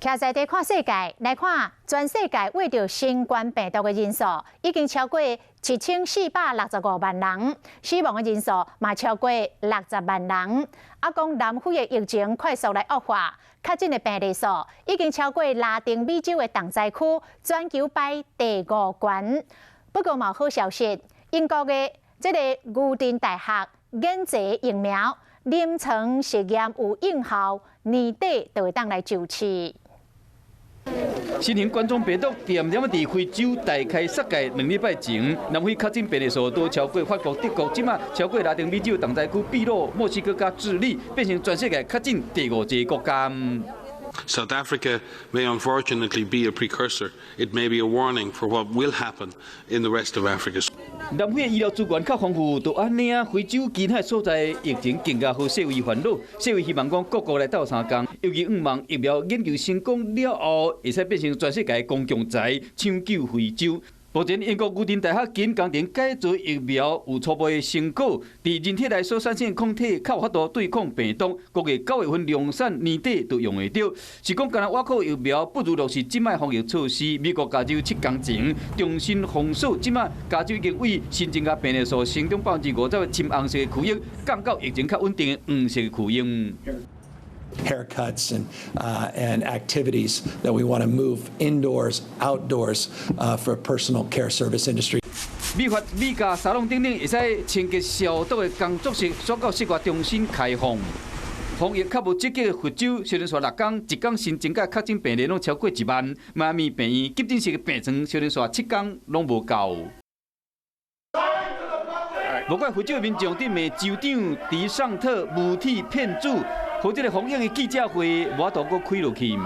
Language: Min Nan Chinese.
徛在地看世界，來看全世界患著新冠病毒的人數已經超過7465萬人，死亡的人數嘛超過60萬人。啊，講南非的疫情快速來惡化，確診的病例數已經超過拉丁美洲的重災區，全球排第五懸。不過嘛好消息，英國的這個牛津大學研製疫苗臨床實驗有應效，年底就會當來上市。新型冠狀病毒恬恬佇非洲大開殺戒2禮拜前，南非確診病例數都超過法國、德國，這馬超過拉丁美洲重災區秘魯、墨西哥佮智利，變成全世界確診第五濟國家。 South Africa may unfortunately be a precursor. It may be a warning for what will happen in the rest of Africa. 南非的醫療資源較豐富，就按呢啊，非洲其他所在疫情更加予世衛煩惱。世衛希望講各國來鬥相共，尤其向望疫苗研究成功了後，會使變成全世界公共財，搶救非洲。目前英國牛津大學基因工程改造疫苗有初步的成果，佇人體內所產生的抗體較有法度對抗病毒，估計9月份量產，年底就用會著。是講干焦倚靠疫苗不如落實這擺防疫措施。美國加州7天前重新封鎖，這擺加州已經為新增加病例數成長50%的深紅色的區域，降到疫情較穩定的黃色區域。 Haircuts and activities that we want to move indoors, outdoors for personal care service industry. 美髮、美甲、沙龍等等，會使清潔消毒的工作室，煞到室外重新開放。防疫較無積極的佛州，連續6天，一工新增加確診病例攏超過1萬。邁阿密病院急診室的病床，連續7天攏無夠。無怪佛州民眾佇罵州長迪尚特媒體騙子，予這个防疫的記者會無法度閣開落去。